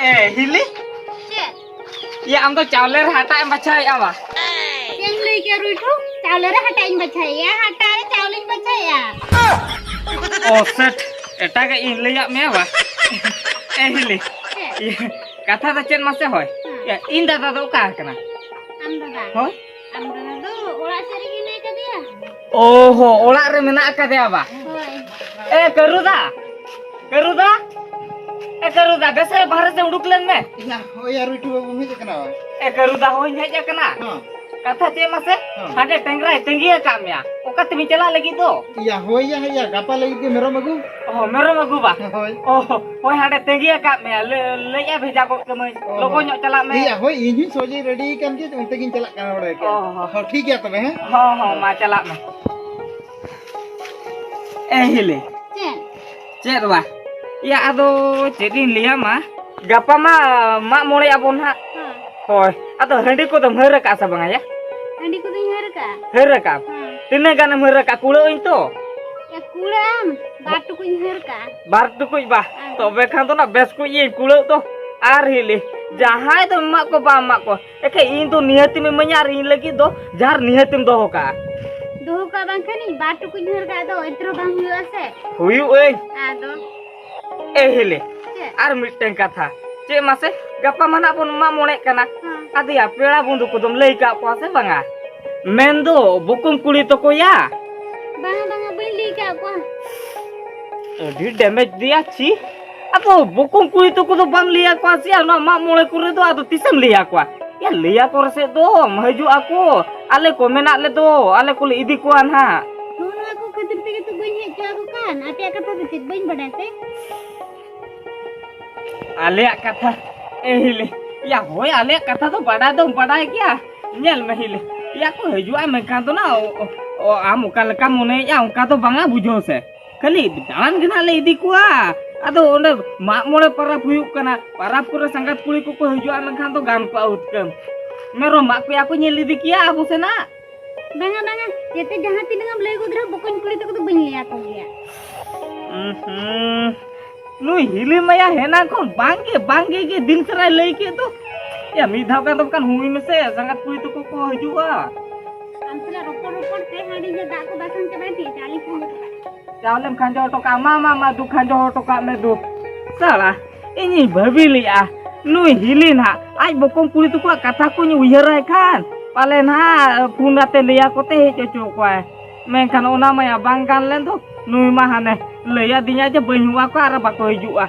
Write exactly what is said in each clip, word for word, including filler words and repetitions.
ᱮ ᱦᱤᱞᱤ, ᱪᱮᱫ? ᱤᱭᱟᱹ, ᱟᱢ ᱫᱚ ᱪᱟᱣᱞᱮ ᱨᱮ ᱦᱟᱴᱟᱜ ᱮᱢ ᱵᱟᱪᱷᱟᱣᱮᱫᱼᱟ ᱵᱟ? ᱪᱮᱫ ᱮᱢ ᱞᱟᱹᱭ ᱠᱮᱫᱼᱟ ᱨᱩᱭᱴᱷᱩ? ᱪᱟᱣᱞᱮ ᱨᱮ ᱦᱟᱴᱟᱜ ᱤᱧ ᱵᱟᱪᱷᱟᱣᱮᱫᱼᱟ? ᱦᱟᱴᱟᱜ ᱨᱮ ᱪᱟᱣᱞᱮᱧ ᱵᱟᱪᱷᱟᱣᱮᱫᱼᱟ᱾ ᱚ ᱥᱮᱴ, ᱮᱴᱟᱜᱟᱜ ᱤᱧ ᱞᱟᱹᱭᱟᱫ ᱢᱮᱭᱟ ᱵᱟ? ᱮ ᱦᱤᱞᱤ, ᱪᱮᱫ? ᱤᱭᱟᱹ, ᱠᱟᱛᱷᱟ ᱫᱚ ᱪᱮᱫ ᱢᱟᱥᱮ ᱦᱳᱭ? ᱦᱮᱸ᱾ ᱤᱭᱟᱹ, ᱤᱧ ᱫᱟᱫᱟ ᱫᱚ ᱚᱠᱟ ᱟᱠᱟᱱᱟ? ᱟᱢ ᱫᱟᱫᱟ? ᱦᱳᱭ᱾ ᱟᱢ ᱫᱟᱫᱟ ᱫᱚ ᱚᱲᱟᱜ ᱥᱮᱫ ᱨᱮᱜᱮ ᱢᱮᱱᱟᱜ ᱟᱠᱟᱫᱮᱭᱟ᱾ ᱚ ᱦᱚ, ᱚᱲᱟᱜ ᱨᱮ ᱢᱮᱱᱟᱜ ᱟᱠᱟᱫᱮᱭᱟ ᱵᱟ? ᱦᱳᱭ᱾ ᱮ ᱠᱟᱹᱨᱩ ᱫᱟ, ᱠᱟᱹᱨᱩ ᱫᱟ, ᱮ ᱠᱟᱹᱨᱩ ᱫᱟ, ᱫᱮᱥᱮ ᱵᱟᱦᱨᱮ ᱥᱮᱫ ᱩᱰᱩᱠ ᱞᱮᱱ ᱢᱮ᱾ ᱭᱟ, ᱦᱳᱭ ᱭᱟ, ᱨᱩᱭᱴᱷᱩ ᱵᱟᱹᱵᱩᱢ ᱦᱮᱡ ᱟᱠᱟᱱᱟ ᱵᱟ? ᱮ ᱠᱟᱹᱨᱩ ᱫᱟ, ᱦᱳᱭ ᱦᱮᱡ ᱟᱠᱟᱱᱟ᱾ ᱦᱚᱸ᱾ ᱠᱟᱛᱷᱟ ᱪᱮᱫ ᱢᱟᱥᱮ? ᱦᱚᱸ᱾ ᱦᱟᱸᱰᱮ ᱴᱮᱝᱨᱟᱭ ᱛᱟᱺᱜᱤ ᱟᱠᱟᱫ ᱢᱮᱭᱟ, ᱚᱠᱟ ᱛᱮᱵᱤᱱ ᱪᱟᱞᱟᱜ ᱞᱟᱹᱜᱤᱫ ᱫᱚ? ᱭᱟ, ᱦᱳᱭ ᱭᱟ, ᱦᱳᱭ ᱭᱟ, ᱜᱟᱯᱟ ᱞᱟᱹᱜᱤᱫ ᱜᱮ ᱢᱮᱨᱚᱢ ᱟᱹᱜᱩ᱾ ᱚ, ᱢᱮᱨᱚᱢ ᱟᱹᱜᱩ ᱵᱟ? ᱦᱳᱭ᱾ ᱚ, ᱦᱳᱭ, ᱦᱟᱸᱰᱮ ᱛᱟᱺᱜᱤ ᱟᱠᱟᱫ ᱢᱮᱭᱟ, ᱞᱟᱹ-, ᱞᱟᱹᱭᱮᱫᱼᱟ ᱵᱷᱮᱡᱟ ᱜᱚᱫ ᱠᱟᱹᱢᱟᱹᱧ, ᱚ, ᱞᱚᱜᱚᱱ ᱦᱚᱸ᱾ ᱧᱚᱜ ᱪᱟᱞᱟᱜ ᱢᱮ᱾ ᱭᱟ, ᱦᱳᱭ, ᱤᱧ ᱦᱚᱸᱧ ᱥᱚᱡᱷᱮ ᱨᱮᱰᱤ ᱟᱠᱟᱱ ᱜᱮ, ᱚᱱᱛᱮ ᱜᱤᱧ ᱪᱟᱞᱟᱜ ᱠᱟᱱᱟ ᱵᱟᱲᱟᱭ ᱠᱮᱫ᱾ ᱚ, ᱦᱚᱸ᱾ ᱦᱚᱸ, ᱴᱷᱤᱠ ᱜᱮᱭᱟ ᱛᱚᱵᱮ, ᱦᱮᱸ? ᱦᱚᱸ, ᱦᱚᱸ, ᱢᱟ ᱪᱟᱞᱟᱜ ᱢᱮ᱾ ᱮ ᱦᱤᱞᱤ᱾ ᱪᱮᱫ? ᱪᱮᱫ ᱵᱟ? ᱭᱟ, ᱟᱫᱚ ᱪᱮᱫ ᱤᱧ ᱞᱟᱹᱭᱟᱢᱟ? ᱜᱟᱯᱟ ᱢᱟ ᱢᱟᱜ ᱢᱚᱬᱮ ᱟᱵᱚᱱ ᱦᱟᱸᱜ᱾ ᱦᱮᱸ᱾ ᱦᱳᱭ᱾ ᱟᱫᱚ ᱦᱟᱺᱰᱤ ᱠᱚᱫᱚᱢ ᱦᱟᱹᱨ ᱟᱠᱟᱫᱼᱟ ᱥᱮ ᱵᱟᱝᱟ ᱭᱟ? ᱦᱟᱺᱰᱤ ᱠᱚᱫᱚᱧ ᱦᱟᱹᱨ ᱟᱠᱟᱫᱼᱟ᱾ ᱦᱟᱹᱨ ᱟᱠᱟᱫᱼᱟᱢ? ᱦᱮᱸ᱾ ᱛᱤᱱᱟᱹᱜ ᱜᱟᱱᱮᱢ ᱦᱟᱹᱨ ᱟᱠᱟᱫᱼᱟ? ᱠᱩᱲᱟᱹᱜ ᱟᱹᱧ ᱛᱚ? ᱭᱟ, ᱠᱩᱲᱟᱹᱜ ᱟᱢ᱾ ᱵᱟᱨ ᱴᱩᱠᱩᱡ ᱤᱧ ᱦᱟᱹᱨ ᱠᱟᱜᱼᱟ᱾ ᱵᱟᱨ ᱴᱩᱠᱩᱡ ᱵᱟ? ᱦᱮᱸ᱾ ᱛᱚᱵᱮ ᱠᱷᱟᱱ ᱫᱚ ᱱᱟ ᱵᱮᱥ ᱠᱚᱡ ᱤᱧ ᱠᱩᱲᱟᱹᱜ ᱫᱚ᱾ ᱟᱨ ᱦᱤᱞᱤ, ᱦᱮᱸ᱾ ᱡᱟᱦᱟᱸᱭ ᱫᱚ ᱮᱢᱟᱜ ᱠᱚ ᱵᱟᱢ ᱮᱢᱟᱜ ᱠᱚ, ᱮᱠᱷᱮ ᱤᱧ ᱫᱚ ᱱᱤᱦᱟᱹᱛᱤᱢ ᱤᱢᱟᱹᱧᱟ ᱟᱨ ᱤᱧ ᱞᱟᱹᱜᱤᱫ ᱫᱚ ᱡᱟᱦᱟᱸ ᱱᱤᱦᱟᱹᱛᱤᱢ ᱫᱚᱦᱚ ᱠᱟᱜᱼᱟ᱾ ᱫᱚᱦᱚ ᱠᱟᱜ ᱵᱟᱝ ᱠᱷᱟᱱᱤᱧ ᱵᱟᱨ ᱴᱩᱠᱩᱡ ᱦᱟᱹᱨ ᱠᱟᱜ ᱫᱚ, ᱮᱱᱛᱮ ᱨᱮᱦᱚᱸ ᱵᱟᱝ ᱦᱩᱭᱩᱜᱼᱟ ᱥᱮ? ᱦᱩᱭᱩᱜ ᱟᱹᱧ᱾ ᱟᱫᱚ? ᱮ ᱦᱤᱞᱤ, ᱪᱮᱫ? ᱟᱨ ᱢᱤᱫᱴᱟᱝ ᱠᱟᱛᱷᱟ, ᱪᱮᱫ ᱢᱟᱥᱮ? ᱜᱟᱯᱟ ᱢᱟ ᱱᱟᱜ ᱵᱚᱱ ᱢᱟᱜ ᱢᱚᱬᱮᱜ ᱠᱟᱱᱟ᱾ ᱦᱮᱸ᱾ ᱟᱫᱚᱭᱟ, ᱯᱮᱲᱟ ᱵᱚᱱᱫᱷᱩ ᱠᱚᱫᱚᱢ ᱞᱟᱹᱭ ᱠᱟᱜ ᱠᱚᱣᱟ ᱥᱮ ᱵᱟᱝᱟ? ᱢᱮᱱᱫᱚ ᱵᱚᱠᱚᱢ ᱠᱩᱲᱤ ᱛᱟᱠᱚᱭᱟ᱾ ᱵᱟᱝᱟ, ᱵᱟᱝᱟ, ᱵᱟᱹᱧ ᱞᱟᱹᱭ ᱠᱟᱜ ᱠᱚᱣᱟ᱾ ᱟᱹᱰᱤ damage ᱫᱮᱭᱟ ᱪᱷᱤ᱾ ᱟᱫᱚ ᱵᱚᱠᱚᱢ ᱠᱩᱲᱤ ᱛᱟᱠᱚ ᱫᱚ ᱵᱟᱢ ᱞᱟᱹᱭ ᱟᱠᱚᱣᱟ ᱥᱮ, ᱱᱚᱣᱟ ᱢᱟᱜ ᱢᱚᱬᱮ ᱠᱚᱨᱮ ᱫᱚ ᱟᱫᱚ ᱛᱤᱥᱮᱢ ᱞᱟᱹᱭ ᱟᱠᱚᱣᱟ? ᱭᱟ, ᱞᱟᱹᱭ ᱟᱠᱚ ᱨᱮᱥᱮ ᱫᱚᱢ, ᱦᱤᱡᱩᱜ ᱟᱠᱚ, ᱟᱞᱮ ᱠᱚ ᱢᱮᱱᱟᱜ ᱞᱮᱫᱚ, ᱟᱞᱮ ᱠᱚᱞᱮ ᱤᱫᱤ ᱠᱚᱣᱟ ᱱᱟᱦᱟᱜ᱾ ᱱᱚᱜᱼᱚ ᱱᱚᱣᱟ ᱠᱚ ᱠᱷᱟᱹᱛᱤᱨ ᱛᱮᱜᱮ ᱛᱚ ᱵᱟᱹᱧ ᱦᱮᱡ ᱦᱚᱪᱚ ᱟᱠᱚ ᱠᱟᱱ᱾ ᱟᱯᱮᱭᱟᱜ ᱠᱟᱛᱷᱟ ᱫᱚ ᱪᱮᱫ ᱵᱟᱹᱧ ᱵᱟᱰᱟᱭ ᱛᱮ? ᱟᱞᱮᱭᱟᱜ ᱠᱟᱛᱷᱟ, ᱮ ᱦᱤᱞᱤ, ᱭᱟ, ᱦᱳᱭ, ᱟᱞᱮᱭᱟᱜ ᱠᱟᱛᱷᱟ ᱫᱚ ᱵᱟᱰᱟᱭ ᱫᱚᱢ ᱵᱟᱰᱟᱭ ᱜᱮᱭᱟ᱾ ᱧᱮᱞ ᱢᱮ ᱦᱤᱞᱤ, ᱭᱟ, ᱠᱚ ᱦᱤᱡᱩᱜᱼᱟ, ᱢᱮᱱᱠᱷᱟᱱ ᱫᱚ ᱱᱟ, ᱚ, ᱚ, ᱚ, ᱟᱢ ᱚᱠᱟ ᱞᱮᱠᱟᱢ ᱢᱚᱱᱮᱭᱮᱫᱼᱟ, ᱚᱱᱠᱟ ᱫᱚ ᱵᱟᱝᱟ, ᱵᱩᱡᱷᱟᱹᱣ ᱥᱮ᱾ ᱠᱷᱟᱹᱞᱤ ᱫᱟᱬᱟᱱ ᱜᱮ ᱱᱟᱦᱟᱜ ᱞᱮ ᱤᱫᱤ ᱠᱚᱣᱟ᱾ ᱟᱫᱚ ᱚᱸᱰᱮ ᱢᱟᱜ ᱢᱚᱬᱮ ᱯᱟᱨᱟᱵᱽ ᱦᱩᱭᱩᱜ ᱠᱟᱱᱟ, ᱯᱟᱨᱟᱵᱽ ᱠᱚᱨᱮ ᱥᱟᱸᱜᱟᱛ ᱠᱩᱲᱤ ᱠᱚᱠᱚ ᱦᱤᱡᱩᱜᱼᱟ, ᱢᱮᱱᱠᱷᱟᱱ ᱫᱚ ᱜᱟᱱ ᱠᱚᱜᱼᱟ ᱩᱛᱠᱟᱹᱢ᱾ ᱢᱮᱨᱚᱢ ᱢᱟᱜ ᱠᱚᱭᱟ ᱠᱚ ᱧᱮᱞ ᱤᱫᱤ ᱠᱮᱭᱟ ᱟᱵᱚ ᱥᱮᱱᱟᱜ᱾ ᱵᱟᱝᱟ, ᱵᱟᱝᱟ, ᱡᱮᱛᱮ ᱡᱟᱦᱟᱸ ᱛᱤᱱᱟᱹᱜ ᱮᱢ ᱞᱟᱹᱭ ᱜᱚᱫ ᱨᱮᱦᱚᱸ, ᱵᱚᱠᱚᱧ ᱠᱩᱲᱤ ᱛᱟᱠᱚ ᱫᱚ ᱵᱟᱹᱧ ᱞᱟᱹᱭ ᱟᱠᱚ ᱜᱮᱭᱟ᱾ ᱩᱸ ᱦᱩᱸ᱾ ᱱᱩᱭ ᱦᱤᱞᱤ ᱢᱟᱭᱟ ᱦᱮᱱᱟᱝ ᱠᱷᱚᱱ ᱵᱟᱝᱜᱮ, ᱵᱟᱝᱜᱮ ᱜᱮ ᱫᱤᱱ ᱥᱟᱨᱟᱭ ᱞᱟᱹᱭ ᱠᱮᱫ ᱫᱚ᱾ ᱭᱟ, ᱢᱤᱫ ᱫᱷᱟᱣ ᱜᱟᱱ ᱫᱚ ᱵᱟᱠᱷᱟᱱ ᱦᱩᱭ ᱢᱮᱥᱮ, ᱥᱟᱸᱜᱟᱛ ᱠᱩᱲᱤ ᱛᱟᱠᱚ ᱠᱚ ᱦᱤᱡᱩᱜᱼᱟ᱾ ᱟᱢ ᱥᱟᱞᱟᱜ ᱨᱚᱯᱚᱲ ᱨᱚᱯᱚᱲ ᱛᱮ ᱦᱟᱺᱰᱤ ᱧᱩ ᱫᱟᱜ ᱠᱚ ᱵᱟᱥᱟᱝ ᱪᱟᱵᱟᱭᱮᱱ ᱛᱤᱧᱟ, ᱪᱟᱣᱞᱮᱧ ᱠᱷᱟᱸᱡᱚ ᱦᱚᱴᱚ ᱠᱟᱜᱼᱟ᱾ ᱪᱟᱣᱞᱮᱢ ᱠᱷᱟᱸᱡᱚ ᱦᱚᱴᱚ ᱠᱟᱜᱼᱟ? ᱢᱟ, ᱢᱟ, ᱢᱟ, ᱫᱩ ᱠᱷᱟᱸᱡᱚ ᱦᱚᱴᱚ ᱠᱟᱜ ᱢᱮ ᱫᱩ᱾ ᱥᱟᱞᱟ, ᱤᱧᱤᱧ ᱵᱷᱟᱹᱵᱤ ᱞᱮᱜᱼᱟ, ᱱᱩᱭ ᱦᱤᱞᱤ ᱱᱟᱦᱟᱜ ᱟᱡ ᱵᱚᱠᱚᱢ ᱠᱩᱲᱤ ᱛᱟᱠᱚᱣᱟᱜ ᱠᱟᱛᱷᱟ ᱠᱚᱧ ᱩᱭᱦᱟᱹᱨᱟᱭ ᱠᱷᱟᱱ, ᱯᱟᱞᱮ ᱱᱟᱦᱟᱜ ᱯᱷᱳᱱ ᱟᱛᱮ ᱞᱟᱹᱭ ᱟᱠᱚ ᱛᱮ ᱦᱮᱡ ᱦᱚᱪᱚ ᱠᱚᱣᱟᱭ᱾ ᱢᱮᱱᱠᱷᱟᱱ ᱚᱱᱟ ᱢᱟᱭᱟ ᱵᱟᱝ ᱜᱟᱱ ᱞᱮᱱ ᱫᱚ, ᱱᱩᱭ ᱢᱟ ᱦᱟᱱᱮ ᱞᱟᱹᱭ ᱟᱹᱫᱤᱧᱟ ᱡᱮ ᱵᱟᱹᱧ ᱦᱩᱭᱩᱜᱼᱟ ᱠᱚ ᱟᱨ ᱵᱟᱠᱚ ᱦᱤᱡᱩᱜᱼᱟ᱾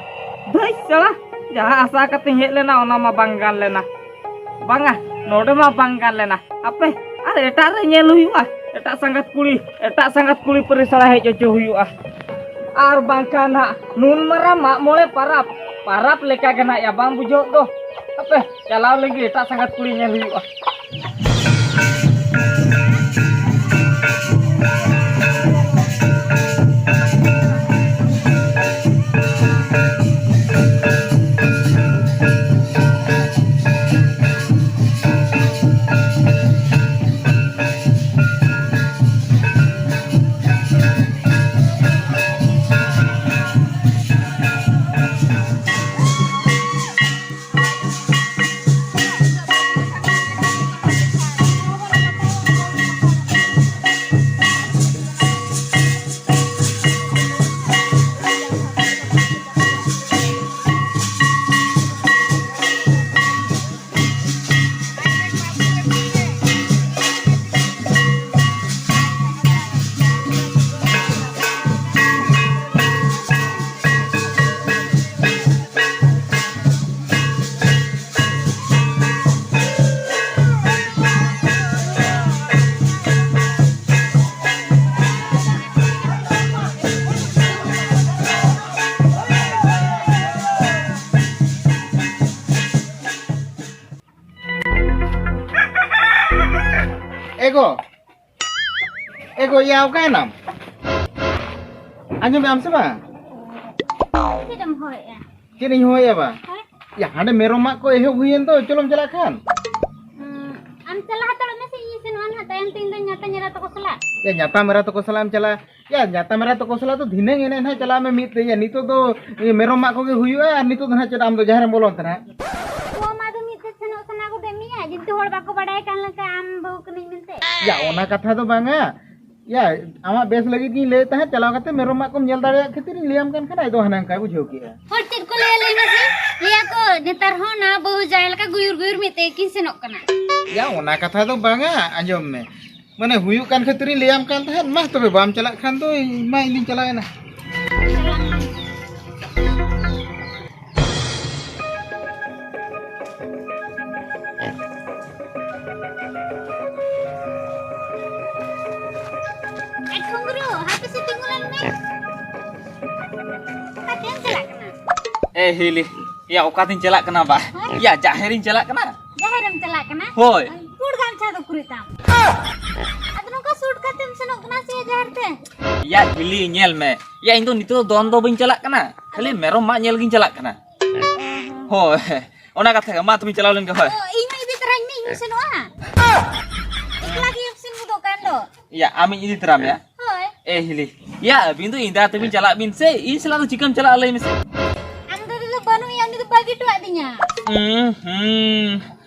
ᱫᱷᱟᱹᱭ ᱥᱟᱞᱟ, ᱡᱟᱦᱟᱸ ᱟᱥᱟ ᱠᱟᱛᱮᱧ ᱦᱮᱡ ᱞᱮᱱᱟ ᱚᱱᱟ ᱢᱟ ᱵᱟᱝ ᱜᱟᱱ ᱞᱮᱱᱟ᱾ ᱵᱟᱝᱟ, ᱱᱚᱰᱮ ᱢᱟ ᱵᱟᱝ ᱜᱟᱱ ᱞᱮᱱᱟ᱾ ᱦᱟᱯᱮ, ᱟᱨ ᱮᱴᱟᱜ ᱨᱮ ᱧᱮᱞ ᱦᱩᱭᱩᱜᱼᱟ, ᱮᱴᱟᱜ ᱥᱟᱸᱜᱟᱛ ᱠᱩᱲᱤ, ᱮᱴᱟᱜ ᱥᱟᱸᱜᱟᱛ ᱠᱩᱲᱤ ᱯᱟᱹᱨᱤᱥᱟᱲᱟ ᱦᱮᱡ ᱦᱚᱪᱚ ᱦᱩᱭᱩᱜᱼᱟ᱾ ᱟᱨ ᱵᱟᱝᱠᱷᱟᱱ ᱦᱟᱸᱜ ᱱᱩᱱ ᱢᱟᱨᱟᱝ ᱢᱟᱜ ᱢᱚᱬᱮ ᱯᱟᱨᱟᱵᱽ, ᱯᱟᱨᱟᱵᱽ ᱞᱮᱠᱟ ᱜᱮ ᱱᱟᱜ ᱭᱟ ᱵᱟᱝ ᱵᱩᱡᱷᱟᱹᱜ ᱫᱚ᱾ ᱦᱟᱯᱮ, ᱪᱟᱞᱟᱣ ᱞᱮᱱᱜᱮ ᱮᱴᱟᱜ ᱥᱟᱸᱜᱟᱛ ᱠᱩᱲᱤ ᱧᱮᱞ ᱦᱩᱭᱩᱜᱼᱟ᱾ ᱮ ᱜᱚ, ᱮ ᱜᱚ, ᱭᱟ, ᱚᱠᱟᱭᱮᱱᱟᱢ? ᱟᱸᱡᱚᱢᱮᱜ ᱟᱢ ᱥᱮ ᱵᱟᱝ? ᱪᱮᱫ ᱮᱢ ᱦᱚᱦᱚᱭᱮᱜᱼᱟ? ᱪᱮᱫ ᱤᱧ ᱦᱚᱦᱚᱭᱟ ᱵᱟ? ᱦᱳᱭ᱾ ᱭᱟ, ᱦᱟᱸᱰᱮ ᱢᱮᱨᱚᱢ ᱢᱟᱜ ᱠᱚ ᱮᱦᱚᱵ ᱦᱩᱭᱮᱱ ᱫᱚ, ᱪᱚᱞᱚᱢ ᱪᱟᱞᱟᱜ ᱠᱷᱟᱱ᱾ ᱦᱩᱸ, ᱟᱢ ᱪᱟᱞᱟᱣ ᱦᱟᱛᱟᱲᱚᱜ ᱢᱮᱥᱮ, ᱤᱧ ᱥᱮᱱᱚᱜᱼᱟ ᱱᱟᱦᱟᱜ᱾ ᱛᱟᱭᱚᱢ ᱛᱮ ᱤᱧ ᱫᱚ ᱧᱟᱛᱟᱧ ᱮᱨᱟ ᱛᱟᱠᱚ ᱥᱟᱞᱟᱜ᱾ ᱭᱟ, ᱧᱟᱛᱟᱢ ᱮᱨᱟ ᱛᱟᱠᱚ ᱥᱟᱞᱟᱜ ᱮᱢ ᱪᱟᱞᱟᱜᱼᱟ? ᱭᱟ, ᱧᱟᱛᱟᱢ ᱮᱨᱟ ᱛᱟᱠᱚ ᱥᱟᱞᱟᱜ ᱫᱚ ᱫᱷᱤᱱᱟᱹᱝ ᱮᱱᱮᱡ ᱱᱟᱦᱟᱜ ᱪᱟᱞᱟᱜ ᱢᱮ ᱢᱤᱫ ᱛᱮ᱾ ᱭᱟ, ᱱᱤᱛᱚᱜ ᱫᱚ ᱤᱭᱟᱹ ᱢᱮᱨᱚᱢ ᱢᱟᱜ ᱠᱚᱜᱮ ᱦᱩᱭᱩᱜᱼᱟ, ᱟᱨ ᱱᱤᱛᱚᱜ ᱫᱚ ᱱᱟᱦᱟᱜ ᱪᱮᱫ ᱟᱢ ᱫᱚ ᱡᱟᱦᱮᱨ ᱮᱢ ᱵᱚᱞᱚᱱ ᱛᱮ ᱱᱟᱦᱟᱜ? ᱚ, ᱢᱟ ᱫᱚ ᱢᱤᱫ ᱛᱮ ᱥᱮᱱᱚᱜ ᱥᱟᱱᱟ ᱜᱚᱫᱮᱫ ᱢᱮᱭᱟ, ᱡᱩᱫᱤ ᱦᱚᱲ ᱵᱟᱠᱚ ᱵᱟᱰᱟᱭ ᱠᱟᱱ ᱞᱮᱠᱟ ᱟᱢ ᱵᱟᱹᱦᱩ ᱠᱟᱹᱱᱟᱹᱧ ᱢᱮᱱᱛᱮ᱾ ᱭᱟ, ᱚᱱᱟ ᱠᱟᱛᱷᱟ ᱫᱚ ᱵᱟᱝᱟ᱾ ᱭᱟ, ᱟᱢᱟᱜ ᱵᱮᱥ ᱞᱟᱹᱜᱤᱫ ᱜᱤᱧ ᱞᱟᱹᱭᱮᱫ ᱛᱟᱦᱮᱸᱫ, ᱪᱟᱞᱟᱣ ᱠᱟᱛᱮ ᱢᱮᱨᱚᱢ ᱢᱟᱜ ᱠᱚᱢ ᱧᱮᱞ ᱫᱟᱲᱮᱭᱟᱜ ᱠᱷᱟᱹᱛᱤᱨ ᱤᱧ ᱞᱟᱹᱭᱟᱢ ᱠᱟᱱ ᱠᱷᱟᱱ, ᱟᱡ ᱫᱚ ᱦᱟᱱᱮ ᱚᱱᱠᱟᱭ ᱵᱩᱡᱷᱟᱹᱣ ᱠᱮᱜᱼᱟ᱾ ᱦᱚᱲ ᱪᱮᱫ ᱠᱚ ᱞᱟᱹᱭᱟ ᱞᱟᱹᱭ ᱢᱮᱥᱮ? ᱞᱟᱹᱭᱟ ᱠᱚ ᱱᱮᱛᱟᱨ ᱦᱚᱸ ᱱᱟᱣᱟ ᱵᱟᱹᱦᱩ ᱡᱟᱶᱟᱭ ᱞᱮᱠᱟ ᱜᱩᱭᱩᱨ ᱜᱩᱭᱩᱨ ᱢᱤᱫ ᱛᱮᱜᱮ ᱠᱤᱱ ᱥᱮᱱᱚᱜ ᱠᱟᱱᱟ᱾ ᱭᱟ, ᱚᱱᱟ ᱠᱟᱛᱷᱟ ᱫᱚ ᱵᱟᱝᱟ, ᱟᱸᱡᱚᱢ ᱢᱮ᱾ ᱢᱟᱱᱮ ᱦᱩᱭᱩᱜ ᱠᱟᱱ ᱠᱷᱟᱹᱛᱤᱨᱤᱧ ᱞᱟᱹᱭᱟᱢ ᱠᱟᱱ ᱛᱟᱦᱮᱸᱫ᱾ ᱢᱟ ᱛᱚᱵᱮ ᱵᱟᱢ ᱪᱟᱞᱟᱜ ᱠᱷᱟᱱ ᱫᱚ ᱤᱧ ᱢᱟ ᱤᱧ ᱫᱩᱧ ᱪᱟᱞᱟᱣᱮᱱᱟ᱾ ᱮ ᱜᱷᱩᱸᱜᱽᱨᱩ, ᱦᱟᱯᱮ ᱥᱮ ᱛᱤᱸᱜᱩ ᱞᱮᱱ ᱢᱮ᱾ ᱚᱠᱟᱛᱮᱢ ᱪᱟᱞᱟᱜ ᱠᱟᱱᱟ? ᱮ ᱦᱤᱞᱤ, ᱭᱟ, ᱚᱠᱟᱛᱤᱧ ᱪᱟᱞᱟᱜ ᱠᱟᱱᱟ ᱵᱟ? ᱦᱮᱸ? ᱭᱟ, ᱡᱟᱦᱮᱨᱤᱧ ᱪᱟᱞᱟᱜ ᱠᱟᱱᱟ᱾ ᱡᱟᱦᱮᱨᱮᱢ ᱪᱟᱞᱟᱜ ᱠᱟᱱᱟ? ᱦᱳᱭ᱾ ᱯᱩᱸᱰ ᱜᱟᱢᱪᱷᱟ ᱫᱚ ᱩᱠᱩᱨᱤᱡ ᱛᱟᱢ? ᱟᱫᱚ ᱱᱚᱝᱠᱟ ᱥᱩᱴ ᱠᱟᱛᱮᱢ ᱥᱮᱱᱚᱜ ᱠᱟᱱᱟ ᱥᱮ ᱡᱟᱦᱮᱨ ᱛᱮ? ᱭᱟ, ᱦᱤᱞᱤ, ᱧᱮᱞ ᱢᱮ᱾ ᱭᱟ, ᱤᱧ ᱫᱚ ᱱᱤᱛᱚᱜ ᱫᱚ ᱫᱚᱱ ᱫᱚ ᱵᱟᱹᱧ ᱪᱟᱞᱟᱜ ᱠᱟᱱᱟ, ᱠᱷᱟᱹᱞᱤ ᱢᱮᱨᱚᱢ ᱢᱟᱜ ᱧᱮᱞ ᱜᱤᱧ ᱪᱟᱞᱟᱜ ᱠᱟᱱᱟ᱾ ᱚ᱾ ᱦᱳᱭ, ᱚᱱᱟ ᱠᱟᱛᱷᱟ ᱜᱮ᱾ ᱢᱟ ᱛᱚᱵᱮᱧ ᱪᱟᱞᱟᱣ ᱞᱮᱱ ᱜᱮ, ᱦᱳᱭ᱾ ᱚ, ᱤᱧ ᱦᱚᱸ ᱤᱫᱤ ᱛᱚᱨᱟᱧ ᱢᱮ, ᱤᱧ ᱦᱚᱸ ᱥᱮᱱᱚᱜᱼᱟ᱾ ᱮᱠᱞᱟ ᱜᱮ ᱥᱮᱱ ᱜᱚᱫᱚᱜ ᱠᱟᱱ ᱫᱚ᱾ ᱭᱟ, ᱟᱢᱤᱧ ᱤᱫᱤ ᱛᱚᱨᱟ ᱢᱮᱭᱟ? ᱦᱳᱭ᱾ ᱮ ᱦᱤᱞᱤ, ᱭᱟ, ᱟᱹᱵᱤᱱ ᱫᱚ ᱤᱧ ᱫᱟᱫᱟ ᱛᱟᱹᱵᱤᱱ ᱪᱟᱞᱟᱜ ᱵᱤᱱ ᱥᱮ, ᱤᱧ ᱥᱟᱞᱟᱜ ᱫᱚ ᱪᱤᱠᱟᱹᱢ ᱪᱟᱞᱟᱜᱼᱟ, ᱞᱟᱹᱭ ᱢᱮᱥᱮ? ᱟᱢ ᱫᱟᱫᱟ ᱫᱚ ᱵᱟᱹᱱᱩᱜ ᱮᱭᱟ, ᱩᱱᱤ ᱫᱚ ᱵᱟᱹᱜᱤ ᱦᱚᱴᱚᱣᱟᱫ ᱫᱤᱧᱟ᱾ ᱦᱩᱸ, ᱦᱩᱸ᱾